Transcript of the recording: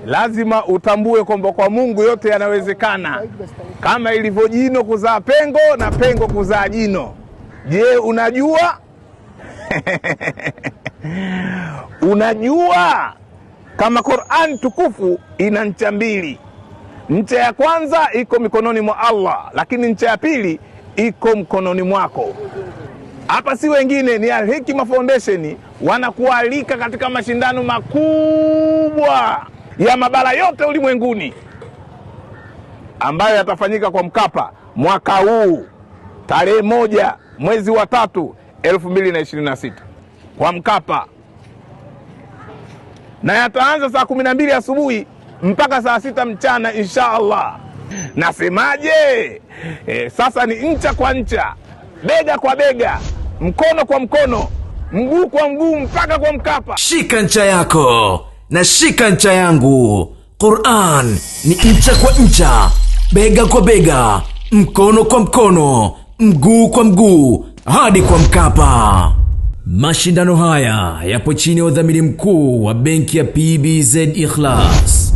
Lazima utambue kwamba kwa Mungu yote yanawezekana, kama ilivyo jino kuzaa pengo na pengo kuzaa jino. Je, unajua? Unajua kama Qur'an tukufu ina ncha mbili? Ncha ya kwanza iko mikononi mwa Allah, lakini ncha ya pili iko mkononi mwako. Hapa si wengine, ni Al Hikma Foundation wanakualika katika mashindano makubwa ya mabara yote ulimwenguni ambayo yatafanyika kwa Mkapa mwaka huu tarehe 1 mwezi wa 3 2026 kwa Mkapa, na yataanza saa 12 asubuhi mpaka saa 6 mchana insha Allah. Nasemaje? Sasa ni ncha kwa ncha, bega kwa bega, mkono kwa mkono, mguu kwa mguu, mpaka kwa Mkapa. Shika ncha yako na shika ncha yangu. Qur'an ni ncha kwa ncha, bega kwa bega, mkono kwa mkono, mguu kwa mguu, hadi kwa Mkapa. Mashindano haya yapo chini ya udhamini mkuu wa benki ya PBZ Ikhlas.